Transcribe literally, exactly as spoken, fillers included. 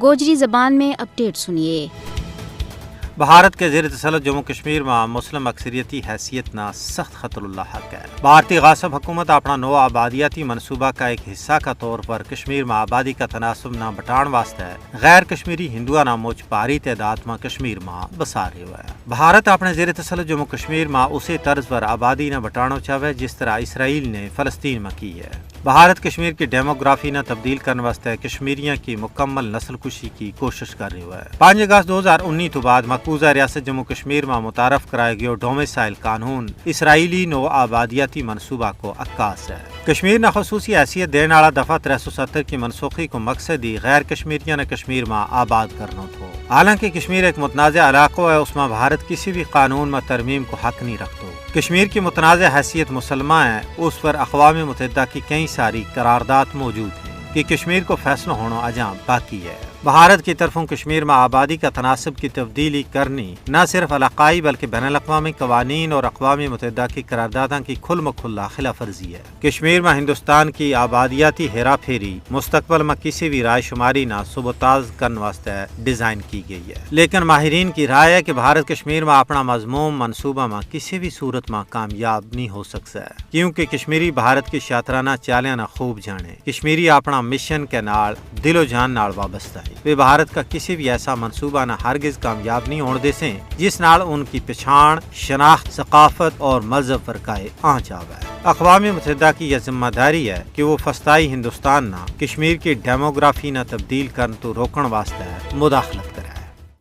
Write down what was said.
گوجری زبان میں اپڈیٹ سنیے۔ بھارت کے زیر تسلط جموں کشمیر ما مسلم اکثریتی حیثیت نا سخت خطر اللہ حق ہے۔ بھارتی غاصب حکومت اپنا نو آبادیاتی منصوبہ کا ایک حصہ کا طور پر کشمیر ما آبادی کا تناسب نا بٹان واسطے غیر کشمیری ہندوؤں نا مچ پاری تعداد ما کشمیر ما بسا رہیو ہے۔ بھارت اپنے زیر تسلط جموں کشمیر ما اسے طرز پر آبادی نا بٹانو چاہوے جس طرح اسرائیل نے فلسطین ما کی ہے۔ بھارت کشمیر کی ڈیموگرافی نا تبدیل کرن واسطے کشمیریاں کی مکمل نسل کشی کی کوشش کر رہیو ہے۔ پانچ اگست دو ہزار انی تو بعد مقبوضہ ریاست جموں کشمیر ما متعارف کرائے گیو ڈومسائل قانون اسرائیلی نو آبادیاتی منصوبہ کو عکاس ہے۔ کشمیر نا خصوصی حیثیت دین آڑا دفعہ ترے سو ستر کی منسوخی کو مقصد ہی غیر کشمیریاں نا کشمیر ما آباد کرنو تھو۔ حالانکہ کشمیر ایک متنازعہ علاقو ہے اس ما بھارت کسی بھی قانون ما ترمیم کو حق نہیں رکھتو۔ کشمیر کی متنازعہ حیثیت مسلمہ ہے، اس پر اقوام متحدہ کی کئی ساری قرارداد موجود ہیں کہ کشمیر کو فیصلو ہونو اجاں باقی ہے۔ بھارت کی طرفوں کشمیر ما آبادی کا تناسب کی تبدیلی کرنی نہ صرف علاقائی بلکہ بین الاقوامی قوانین اور اقوام متحدہ کی قرارداداں کی کھل مکھلا خلاف ورزی ہے۔ کشمیر ما ہندوستان کی آبادیاتی ہیرا پھیری مستقبل ما کسی بھی رائے شماری نا صوبتاز کرن واسطے ڈیزائن کی گئی ہے لیکن ماہرین کی رائے ہے کہ بھارت کشمیر ما اپنا مضموم منصوبہ ما کسی بھی صورت ما کامیاب نہیں ہو سکسا ہے کیونکہ کشمیری بھارت کی شاطرانہ چالیاں نا خوب جانے۔ کشمیری اپنا مشن کے نال دل و جان نال وابستہ ہے۔ ویہ بھارت کا کسی بھی ایسا منصوبہ نا ہرگز کامیاب نہیں ہون دیسیں جس نال ان کی پچھان، شناخت، ثقافت اور مذہب پر کائے آنچ آوے۔ اقوام متحدہ کی یہ ذمہ داری ہے کہ وہ فستائی ہندوستان نا کشمیر کی ڈیموگرافی نا تبدیل کرن تو روکن واسطے مداخلت